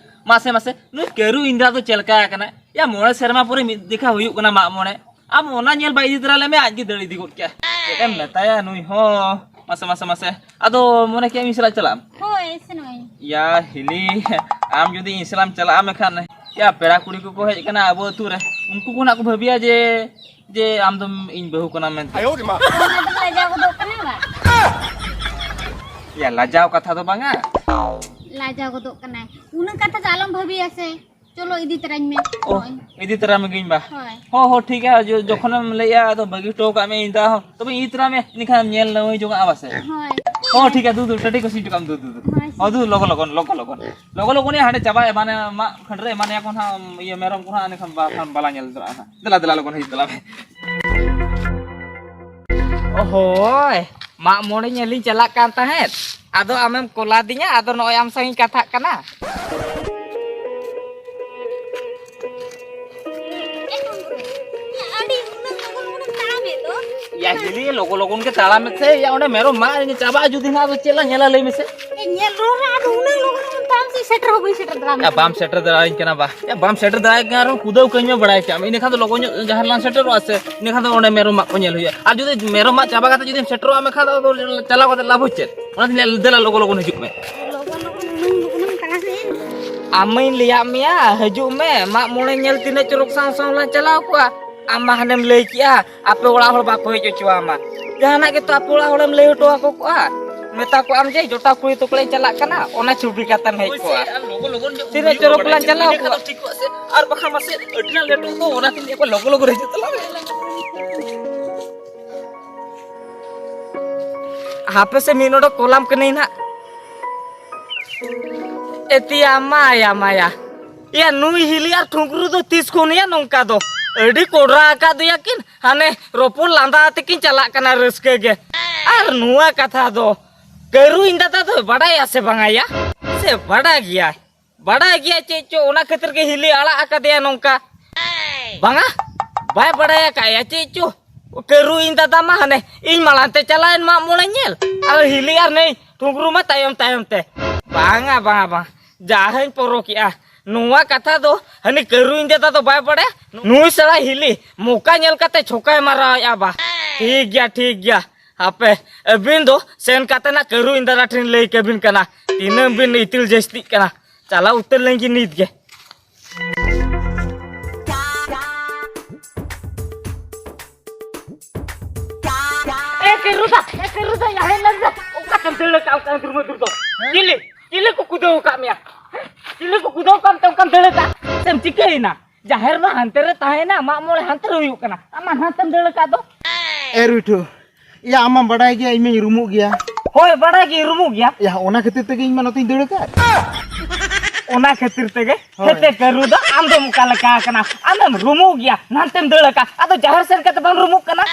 ᱢᱟᱥᱮ, ᱢᱟᱥᱮ, ᱱᱩᱭ ᱠᱟᱹᱨᱩ ᱤᱧ ᱫᱟᱫᱟ ᱫᱚ ᱪᱮᱫ ᱞᱮᱠᱟ ᱟᱠᱟᱱᱟ? ᱭᱟ, ᱢᱚᱬᱮ ᱥᱮᱨᱢᱟ ᱯᱚᱨᱮ ᱢᱤᱫ ᱡᱮᱠᱷᱟ ᱦᱩᱭᱩᱜ ᱠᱟᱱᱟ ᱢᱟᱜ ᱢᱚᱬᱮ᱾ ᱟᱢ ᱚᱱᱟ ᱧᱮᱞ ᱵᱟᱭ ᱤᱫᱤ ᱛᱚᱨᱟ ᱞᱮᱢᱮ, ᱟᱡ ᱜᱮ ᱫᱟᱹᱲ ᱤᱫᱤ ᱜᱚᱫ ᱠᱮᱜᱼᱟ᱾ ᱪᱮᱫ ᱮᱢ ᱢᱮᱛᱟᱭᱟ ᱱᱩᱭ ᱦᱚᱸ? ᱢᱟᱥᱮ, ᱢᱟᱥᱮ, ᱢᱟᱥᱮ᱾ ᱟᱫᱚ ᱢᱚᱱᱮ ᱠᱮᱜᱼᱟ ᱤᱧ ᱥᱟᱞᱟᱜ ᱪᱟᱞᱟᱜ ᱟᱢ? ᱦᱳᱭ, ᱥᱮᱱᱚᱜ ᱟᱹᱧ᱾ ᱭᱟ ᱦᱤᱞᱤ, ᱟᱢ ᱡᱩᱫᱤ ᱤᱧ ᱥᱟᱞᱟᱜ ᱮᱢ ᱪᱟᱞᱟᱜᱼᱟ, ᱢᱮᱱᱠᱷᱟᱱ ᱭᱟ, ᱯᱮᱲᱟ ᱠᱩᱲᱤ ᱠᱚᱠᱚ ᱦᱮᱡ ᱟᱠᱟᱱᱟ ᱟᱵᱚ ᱟᱹᱛᱩ ᱨᱮ, ᱩᱱᱠᱩ ᱠᱚ ᱱᱟᱜ ᱠᱚ ᱵᱷᱟᱹᱵᱤᱭᱟ ᱡᱮ, ᱡᱮ ᱟᱢ ᱫᱚᱢ ᱤᱧ ᱵᱟᱹᱦᱩ ᱠᱟᱱᱟᱢ ᱢᱮᱱᱛᱮ᱾ ᱟᱭᱳ ᱨᱮ ᱢᱟ᱾ ᱚᱱᱟ ᱫᱚ ᱞᱟᱡᱟᱣ ᱜᱚᱫᱚᱜ ᱠᱟᱱᱟ ᱵᱟ? ᱭᱟ, ᱞᱟᱡᱟᱣ ᱠᱟᱛᱷᱟ ᱫᱚ ᱵᱟᱝᱟ᱾ ᱞᱟᱡᱟᱣ ᱜᱚᱫᱚᱜ ᱠᱟᱱᱟᱭ, ᱩᱱᱟᱹᱜ ᱠᱟᱛᱷᱟ ᱫᱚ ᱟᱞᱚᱢ ᱵᱷᱟᱹᱵᱤᱭᱟ ᱥᱮ᱾ ᱪᱚᱞᱚ, ᱤᱫᱤ ᱛᱚᱨᱟᱧ ᱢᱮ᱾ ᱚ, ᱱᱚᱜᱼᱚᱭ᱾ ᱤᱫᱤ ᱛᱚᱨᱟ ᱢᱮᱜᱤᱧ ᱵᱟ᱾ ᱦᱳᱭ᱾ ᱦᱚᱸ, ᱦᱚᱸ, ᱴᱷᱤᱠ ᱜᱮᱭᱟ, ᱡᱚ-, ᱡᱚᱠᱷᱚᱱᱮᱢ ᱞᱟᱹᱭᱮᱜᱼᱟ, ᱟᱫᱚ ᱵᱟᱹᱜᱤ ᱦᱚᱴᱚ ᱠᱟᱜ ᱢᱮ, ᱤᱧ ᱫᱚ ᱟᱨᱦᱚᱸ, ᱛᱚᱵᱮ ᱤᱫᱤ ᱛᱚᱨᱟ ᱢᱮ, ᱤᱱᱟᱹᱠᱷᱟᱱ ᱧᱮᱞ ᱱᱟᱹᱣᱟᱹᱭ ᱡᱚᱝᱟᱜᱼᱟ ᱵᱟᱥᱮ᱾ ᱦᱳᱭ᱾ ᱦᱚᱸ, ᱴᱷᱤᱠ ᱜᱮᱭᱟ, ᱫᱩ, ᱫᱩ, ᱴᱟᱹᱴᱤ ᱠᱚ ᱥᱤᱧ ᱦᱚᱴᱚ ᱠᱟᱜ ᱢᱮ, ᱫᱩ, ᱫᱩ, ᱫᱩ᱾ ᱦᱳᱭ, ᱦᱚᱸ, ᱫᱩ, ᱞᱚᱜᱚᱱ, ᱞᱚᱜᱚᱱ, ᱞᱚᱜᱚᱱ, ᱞᱚᱜᱚᱱ᱾ ᱞᱚᱜᱚᱱ, ᱞᱚᱜᱚᱱ, ᱦᱟᱸᱰᱮ ᱪᱟᱵᱟ ᱮᱢᱟᱱᱮ, ᱢᱟᱜ ᱠᱷᱟᱹᱰᱨᱟᱹ ᱮᱢᱟᱱᱮᱭᱟ ᱠᱚ ᱱᱟᱦᱟᱜ, ᱤᱭᱟᱹ, ᱢᱮᱨᱚᱢ ᱠᱚ ᱱᱟᱦᱟᱜ, ᱮᱱᱮᱠᱷᱟᱱ ᱵᱟ-, ᱠᱷᱟᱱ ᱵᱟᱞᱟ ᱧᱮᱞ ᱪᱟᱞᱟᱜᱼᱟ ᱱᱟᱦᱟᱜ᱾ ᱫᱮᱞᱟ, ᱫᱮᱞᱟ, ᱞᱚᱜᱚᱱ ᱦᱤᱡᱩᱜ ᱛᱟᱞᱟᱝ ᱢᱮ᱾ ᱚᱦᱚᱭ, ᱢᱟᱜ ᱢᱚᱬᱮ ᱧᱮᱞᱤᱧ ᱪᱟᱞᱟᱜ ᱠᱟᱱ ᱛᱟᱦᱮᱸᱫ, ᱟᱫᱚ ᱟᱢᱮᱢ ᱠᱚᱞᱟᱫᱤᱧᱟ, ᱟᱫᱚ ᱱᱚᱜᱼᱚᱭ ᱟᱢ ᱥᱟᱶ ᱤᱧ ᱠᱟᱛᱷᱟᱜ ᱠᱟᱱᱟ᱾ ᱭᱟ ᱦᱤᱞᱤ, ᱞᱚᱜᱚ ᱞᱚᱜᱚᱱ ᱜᱮ ᱛᱟᱲᱟᱢ ᱢᱮᱥᱮ᱾ ᱭᱟ, ᱚᱸᱰᱮ ᱢᱮᱨᱚᱢ ᱢᱟᱜ ᱪᱟᱵᱟᱜᱼᱟ ᱡᱩᱫᱤ ᱱᱟᱜ, ᱟᱫᱚ ᱪᱮᱫ ᱞᱟᱝ ᱧᱮᱞᱟ ᱞᱟᱹᱭ ᱢᱮᱥᱮ? ᱮ, ᱧᱮᱞ ᱨᱚᱲ ᱨᱮ ᱟᱫᱚ ᱩᱱᱟᱹᱜ ᱞᱚᱜᱚᱱ ᱞᱚᱜᱚᱱ ᱛᱟᱲᱟᱢ ᱥᱮ ᱥᱮᱴᱮᱨ ᱦᱚᱸ ᱵᱟᱹᱧ ᱥᱮᱴᱮᱨ ᱫᱟᱲᱮᱭᱟᱜᱼᱟ᱾ ᱭᱟ, ᱵᱟᱢ ᱥᱮᱴᱮᱨ ᱫᱟᱲᱮᱭᱟᱹᱧ ᱠᱟᱱᱟ ᱵᱟ᱾ ᱭᱟ, ᱵᱟᱢ ᱥᱮᱴᱮᱨ ᱫᱟᱲᱮᱭᱟᱜ ᱠᱟᱱᱟ ᱨᱮᱦᱚᱸ ᱠᱩᱫᱟᱹᱣ ᱠᱟᱹᱧ ᱢᱮ, ᱵᱟᱲᱟᱭ ᱠᱟᱜ ᱢᱮ᱾ ᱤᱱᱟᱹ ᱠᱷᱟᱱ ᱫᱚ ᱞᱚᱜᱚᱱ ᱧᱚᱜ ᱡᱟᱦᱮᱨ ᱞᱟᱝ ᱥᱮᱴᱮᱨᱚᱜᱼᱟ ᱥᱮ, ᱤᱱᱟᱹ ᱠᱷᱟᱱ ᱫᱚ ᱚᱸᱰᱮ ᱢᱮᱨᱚᱢ ᱢᱟᱜ ᱠᱚ ᱧᱮᱞ ᱦᱩᱭᱩᱜᱼᱟ᱾ ᱟᱨ ᱡᱩᱫᱤ ᱢᱮᱨᱚᱢ ᱢᱟᱜ ᱪᱟᱵᱟ ᱠᱟᱛᱮ ᱡᱩᱫᱤᱢ ᱥᱮᱴᱮᱨᱚᱜᱼᱟ, ᱢᱮᱱᱠᱷᱟᱱ ᱫᱚ ᱟᱫᱚ ᱪᱟᱞᱟᱣ ᱠᱟᱛᱮ ᱞᱟᱵᱷ ᱦᱚᱸ ᱪᱮᱫ? ᱚᱱᱟᱛᱮᱧ ᱞᱟᱹᱭᱟ, ᱫᱮᱞᱟ ᱞᱚᱜᱚ ᱞᱚᱜᱚᱱ ᱦᱤᱡᱩᱜ ᱢᱮ᱾ ᱞᱚᱜᱚᱱ ᱞᱚᱜᱚᱱ ᱩᱱᱟᱹᱝ ᱞᱚᱜᱚᱱᱮᱢ ᱛᱟᱲᱟᱢᱮᱫ᱾ ᱟᱢᱟᱹᱧ ᱞᱟᱹᱭᱟᱫ ᱢᱮᱭᱟ, ᱦᱤᱡᱩᱜ ᱢᱮ, ᱢᱟᱜ ᱢᱚᱬᱮ ᱧᱮᱞ ᱛᱤᱱᱟᱹᱜ ᱪᱚᱨᱚᱠ ᱥᱟᱶ ᱥᱟᱶ ᱞᱟᱝ ᱪᱟᱞᱟᱣ ᱠᱚᱜᱼᱟ᱾ ᱟᱢ ᱢᱟ ᱦᱟᱱᱮᱢ ᱞᱟᱹᱭ ᱠᱮᱜᱼᱟ, ᱟᱯᱮ ᱚᱲᱟᱜ ᱦᱚᱲ ᱵᱟᱠᱚ ᱦᱮᱡ ᱦᱚᱪᱚᱣᱟᱢᱟ᱾ ᱡᱟᱦᱟᱱᱟᱜ ᱜᱮᱛᱚ ᱟᱯᱮ ᱚᱲᱟᱜ ᱦᱚᱲᱮᱢ ᱞᱟᱹᱭ ᱦᱚᱴᱚ ᱟᱠᱚ ᱠᱚᱜᱼᱟ, ᱢᱮᱛᱟ ᱠᱚᱣᱟᱢ ᱡᱮ ᱡᱚᱴᱟᱣ ᱠᱩᱲᱤ ᱛᱟᱠᱚ ᱞᱮ ᱪᱟᱞᱟᱜ ᱠᱟᱱᱟ, ᱚᱱᱟ ᱪᱷᱚᱵᱤ ᱠᱟᱛᱮᱢ ᱦᱮᱡ ᱦᱳᱭ ᱥᱮ, ᱠᱚᱜᱼᱟ᱾ ᱟᱨ ᱞᱚᱜᱚ ᱞᱚᱜᱚᱱ ᱧᱚᱜ ᱛᱤᱱᱟᱹᱜ ᱦᱩᱭᱩᱜᱼᱟ, ᱪᱚᱨᱚᱠ ᱵᱟᱲᱟᱭ ᱞᱟᱝ ᱠᱟᱱᱟ, ᱪᱟᱞᱟᱣ ᱤᱱᱟᱹ ᱠᱷᱟᱱ ᱠᱚᱜᱼᱟ᱾ ᱫᱚ ᱴᱷᱤᱠᱚᱜᱼᱟ ᱥᱮ, ᱟᱨ ᱵᱟᱠᱷᱟᱱ ᱢᱟᱥᱮ ᱟᱹᱰᱤ ᱟᱸᱴ ᱞᱮᱴᱚᱜ ᱫᱚ, ᱚᱱᱟᱛᱮᱧ ᱞᱟᱹᱭᱮᱫ ᱠᱚᱣᱟ ᱞᱚᱜᱚ ᱞᱚᱜᱚ ᱨᱮ ᱦᱤᱡᱩᱜ ᱛᱟᱞᱟᱝ ᱢᱮ᱾ ᱦᱟᱯᱮ ᱥᱮ, ᱢᱤᱫ ᱱᱚᱰᱮ ᱠᱚᱞᱟᱢ ᱠᱟᱹᱱᱟᱹᱧ ᱱᱟᱜ᱾ ᱮᱛᱤᱭᱟ ᱢᱟᱭᱟ ᱢᱟᱭᱟ᱾ ᱭᱟ, ᱱᱩᱭ ᱦᱤᱞᱤ ᱟᱨ ᱴᱷᱩᱝᱠᱨᱩ ᱫᱚ ᱛᱤᱥ ᱠᱷᱚᱱ ᱭᱟ ᱱᱚᱝᱠᱟ ᱫᱚ? ᱟᱹᱰᱤ ᱠᱚᱰᱨᱟ ᱟᱠᱟᱫ ᱫᱚᱭᱟ ᱠᱤᱱ, ᱦᱟᱱᱮ ᱨᱚᱯᱚᱲ ᱞᱟᱸᱫᱟ ᱟᱛᱮ ᱠᱤᱱ ᱪᱟᱞᱟᱜ ᱠᱟᱱᱟ ᱨᱟᱹᱥᱠᱟᱹ ᱜᱮ᱾ ᱟᱨ ᱱᱚᱣᱟ ᱠᱟᱛᱷᱟ ᱫᱚ ᱠᱟᱹᱨᱩ ᱤᱧ ᱫᱟᱫᱟ ᱫᱚᱭ ᱵᱟᱰᱟᱭᱟ ᱥᱮ ᱵᱟᱝᱟ ᱭᱟ? ᱥᱮ ᱵᱟᱰᱟᱭ ᱜᱮᱭᱟᱭ? ᱵᱟᱰᱟᱭ ᱜᱮᱭᱟᱭ ᱪᱮᱫ ᱪᱚ, ᱚᱱᱟ ᱠᱷᱟᱹᱛᱤᱨ ᱜᱮ ᱦᱤᱞᱤ ᱟᱲᱟᱜ ᱟᱠᱟᱫᱮᱭᱟ ᱱᱚᱝᱠᱟ᱾ ᱵᱟᱝᱟ, ᱵᱟᱭ ᱵᱟᱰᱟᱭ ᱟᱠᱟᱫᱼᱟ ᱪᱮᱫ ᱪᱚ᱾ ᱠᱟᱹᱨᱩ ᱤᱧ ᱫᱟᱫᱟ ᱢᱟ ᱦᱟᱱᱮ ᱤᱧ ᱢᱟᱲᱟᱝ ᱛᱮ ᱪᱟᱞᱟᱣᱮᱱ ᱢᱟᱜ ᱢᱚᱬᱮ ᱧᱮᱞ, ᱟᱨ ᱦᱤᱞᱤ ᱟᱨ ᱱᱟᱹᱭ ᱴᱷᱩᱝᱠᱨᱩ ᱢᱟ ᱛᱟᱭᱚᱢ ᱛᱟᱭᱚᱢ ᱛᱮ᱾ ᱵᱟᱝᱟ, ᱵᱟᱝᱟ, ᱵᱟᱝ, ᱡᱟᱦᱟᱸᱧ ᱯᱚᱨᱚᱠᱮᱜᱼᱟ᱾ ᱱᱚᱣᱟ ᱠᱟᱛᱷᱟ ᱫᱚ ᱦᱟᱹᱱᱤ ᱠᱟᱹᱨᱩ ᱤᱧ ᱫᱟᱫᱟ ᱫᱚ ᱵᱟᱭ ᱵᱟᱲᱟᱭᱟ᱾ ᱱᱩᱭ ᱥᱟᱞᱟ ᱦᱤᱞᱤ ᱢᱚᱠᱟ ᱧᱮᱞ ᱠᱟᱛᱮ ᱪᱷᱚᱠᱟᱭ ᱢᱟᱨᱟᱣᱮᱜᱼᱟ ᱵᱟ᱾ ᱴᱷᱤᱠ ᱜᱮᱭᱟ, ᱴᱷᱤᱠ ᱜᱮᱭᱟ, ᱦᱟᱯᱮ, ᱟᱹᱵᱤᱱ ᱫᱚ ᱥᱮᱱ ᱠᱟᱛᱮ ᱱᱟᱜ ᱠᱟᱹᱨᱩ ᱤᱧ ᱫᱟᱫᱟ ᱴᱷᱮᱱ ᱞᱟᱹᱭ ᱠᱟᱹᱵᱤᱱ ᱠᱟᱱᱟ, ᱛᱤᱱᱟᱹᱜ ᱵᱤᱱ ᱤᱛᱤᱞ ᱡᱟᱹᱥᱛᱤᱜ ᱠᱟᱱᱟ᱾ ᱪᱟᱞᱟᱣ ᱩᱛᱟᱹᱨ ᱞᱮᱱ ᱜᱮ ᱱᱤᱛ ᱜᱮ᱾ ᱮ ᱠᱟᱹᱨᱩ ᱫᱟ, ᱮ ᱠᱟᱹᱨᱩ ᱫᱟ, ᱭᱟ ᱦᱮᱡ ᱞᱮᱱ ᱫᱟ᱾ ᱚᱠᱟ ᱛᱮᱢ ᱫᱟᱹᱲ ᱠᱟᱜ ᱚᱱᱠᱟ ᱫᱩᱨᱢᱟᱹ ᱫᱩᱨ ᱫᱚ? ᱪᱤᱞᱤ? ᱪᱤᱞᱤ ᱠᱚ ᱠᱩᱫᱟᱹᱣ ᱟᱠᱟᱫ ᱢᱮᱭᱟ? ᱪᱤᱞᱤ ᱠᱚ ᱠᱩᱫᱟᱹᱣ ᱟᱠᱟᱫ ᱛᱮ ᱚᱱᱠᱟᱢ ᱫᱟᱹᱲ ᱟᱠᱟᱫ? ᱥᱮᱢ ᱪᱤᱠᱟᱹᱭᱮᱱᱟ? ᱡᱟᱦᱮᱨ ᱢᱟ ᱦᱟᱱᱛᱮ ᱨᱮ ᱛᱟᱦᱮᱸᱭᱮᱱᱟ, ᱢᱟᱜ ᱢᱚᱬᱮ ᱦᱟᱱᱛᱮ ᱨᱮ ᱦᱩᱭᱩᱜ ᱠᱟᱱᱟ, ᱟᱢ ᱢᱟ ᱦᱟᱱᱛᱮᱢ ᱫᱟᱹᱲ ᱟᱠᱟᱫ ᱫᱚ᱾ ᱮ ᱨᱩᱭᱴᱷᱩ, ᱭᱟ, ᱟᱢ ᱢᱟᱢ ᱵᱟᱰᱟᱭ ᱜᱮᱭᱟ, ᱤᱧ ᱢᱟᱧ ᱨᱩᱢᱩᱜ ᱜᱮᱭᱟ᱾ ᱦᱳᱭ, ᱵᱟᱰᱟᱭ ᱜᱮ, ᱨᱩᱢᱩᱜ ᱜᱮᱭᱟ᱾ ᱭᱟ, ᱚᱱᱟ ᱠᱷᱟᱹᱛᱤᱨ ᱛᱮᱜᱮ ᱤᱧ ᱢᱟ ᱱᱚᱛᱮᱧ ᱫᱟᱹᱲ ᱟᱠᱟᱫ᱾ ᱚᱱᱟ ᱠᱷᱟᱹᱛᱤᱨ ᱛᱮᱜᱮ? ᱦᱳᱭ᱾ ᱦᱮᱸᱛᱮ ᱠᱟᱹᱨᱩ ᱫᱚ ᱟᱢ ᱫᱚᱢ ᱚᱠᱟ ᱞᱮᱠᱟ ᱟᱠᱟᱱᱟ? ᱟᱢᱮᱢ ᱨᱩᱢᱩᱜ ᱜᱮᱭᱟ, ᱱᱟᱱᱛᱮᱢ ᱫᱟᱹᱲ ᱟᱠᱟᱫ, ᱟᱫᱚ ᱡᱟᱦᱮᱨ ᱥᱮᱱ ᱠᱟᱛᱮ ᱵᱟᱢ ᱨᱩᱢᱩᱜ ᱠᱟᱱᱟ?